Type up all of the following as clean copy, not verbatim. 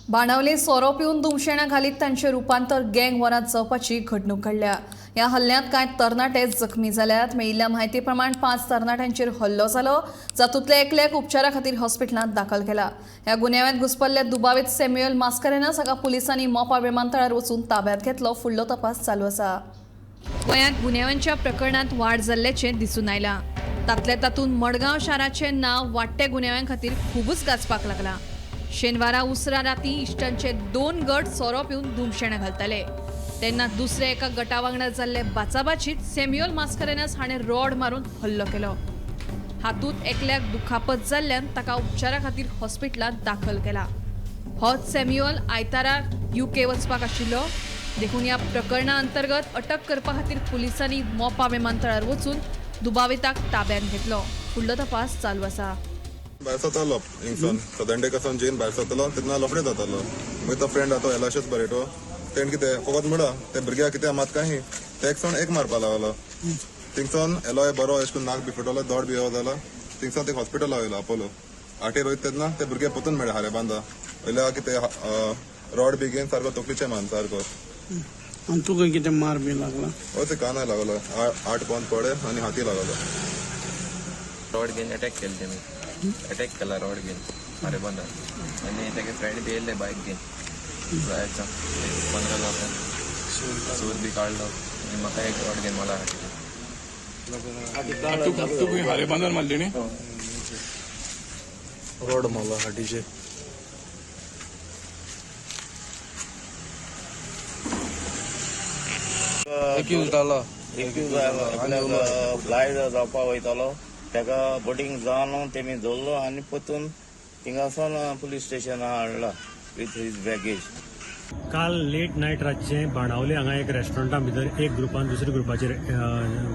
बाणावले सोरो पिवन धुमशेणां घालीत तांचें रुपांतर गँग वॉरांत जावपाची घडणूक घडल्या. ह्या हल्ल्यांत कांय तरणाटे जखमी जाल्यात. मेळिल्ल्या म्हायती प्रमाण 5 तरणाट्यांचेर हल्लो जालो, जातूंतल्या एकल्याक उपचारा खातीर हॉस्पिटलांत दाखल केला. ह्या गुन्यांवांत घुसपल्ल्या दुबावीत सॅम्युएल मास्करेन्हस हाका पुलिसांनी मोपा विमानतळार वचून ताब्यांत घेतलो. फुडलो तपास चालू आसा. गोंयांत गुन्यांवांच्या प्रकरणांत वाड जाल्ल्याचें दिसून आयलां. तांतल्या तातूंत मडगांव शाराचें नांव वाडट्या गुन्यांवां खातीर खुबूच गाजपाक लागलां. शेनवारा उसरां राती इश्टांचे 2 गट सोरो पिवन धुमशेणां घालताले तेन्ना दुसऱ्या एका गटा वांगडा जाल्ले बाचाबाचीत सॅम्युअल मास्करेन्हस हाणें रॉड मारून हल्लो केलो. हातूंत एकल्याक दुखापत जाल्ल्यान ताका उपचारा खातीर हॉस्पिटलांत दाखल केला. होच सॅम्युअल आयतारा UK वचपाक आशिल्लो, देखून ह्या प्रकरणा अंतर्गत अटक करपा खातीर पुलिसांनी मोपा विमानतळार वचून दुबाविताक ताब्यांत घेतलो. फुडलो तपास चालू आसा. भायर सरतालो हिंगसून सदंडेकासून जेन भायर सरतालो तेन्ना लफडे जातालो. मागीर तो फ्रेंड तो एलाशस बरेटो तेणें कितें फकत म्हणा ते भुरग्याक कितें मात काही ते एक एक मारपा लागलो. थिंगसून एलोय बरो अशें करून नाक बी फुटलो, दोड बी जालो. थिंगसून ते हॉस्पिटला वयलो अपोलो आटेर वयता तेन्ना ते भुरगे परतून मेळ्ळे हारे बांदा वयल्या कितें रॉड बी घेवन सारको तकलीचे मान सारको. आनी तुका कितें मार बी लागला? हय, ते कानाक लागलो, 8 पोंद पडे आनी हाती लागलो. रॉड घेवन अटॅक केले तेमी, अटॅक केला रॉड घेवन हारेबांदार. आनी तेगे फ्रेंड बी येयल्ले बायक घेवन जायचा 15 लोकां सूर बी काडलो आनी म्हाका एक रॉड घेवन मला हाडली. तू हारे बांदार मारली न्ही? रोड मारला हाटीचे. एक्यूज जालो, एक्यूज जालो, फ्लायट जावपा वयतालो ताका बोटींग जावन तेमी धरलो आनी परतून थिंगासून पुलीस स्टेशनार हाडला विथ his baggage. काल लेट नायट रातचें बाणावले हांगा एक रेस्टॉरंटा भितर एक ग्रुपान दुसऱ्या ग्रुपाचेर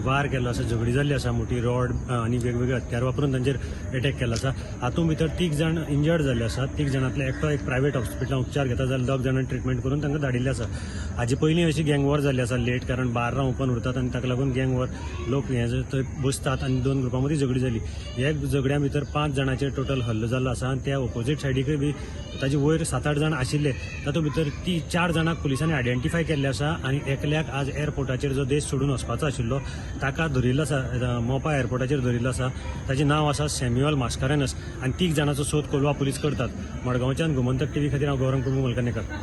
वार केल्लो आसा. झगडी जाल्ली आसा. मोठी रॉड आनी वेगवेगळे हत्यार वापरून तांचेर एटॅक केल्लो आसा. हातूंत भितर 3 जाण इंजर्ड जाल्ले आसात. 3 जाणांतले एकटो एक प्रायवेट हॉस्पिटलांत उपचार घेता, जाल्यार 2 जाणांनी ट्रिटमेंट करून तांकां धाडिल्ले आसा. हाजे पयलीं अशी गँग वॉर जाल्ली आसा लेट, कारण बार्रां ओपन उरतात आनी ताका लागून गँग वॉर लोक हे थंय बसतात आनी 2 ग्रुपां मदीं झगडी जाली. ह्या झगड्या भितर 5 जाणांचेर टोटल हल्लो जाल्लो आसा आनी त्या ओपोजीट सायडीकय बी ताजे वयर 7-8 जाण आशिल्ले. तातूंत भितर ती 4 जाणांक पुलिसांनी आयडेंटिफाय केल्ले आसा आनी एकल्याक आज एअरपोर्टाचेर जो देश सोडून वचपाचो आशिल्लो ताका धरिल्लो आसा, मोपा एअरपोर्टाचेर धरिल्लो आसा. ताचें नांव आसा सॅम्युअल मास्करेन्हस आनी 3 जाणांचो सोद कोलवा पुलीस करतात. मडगांवच्यान गोमंतक टीव्ही खातीर हांव गौरंग कुंभ मलकनेकर.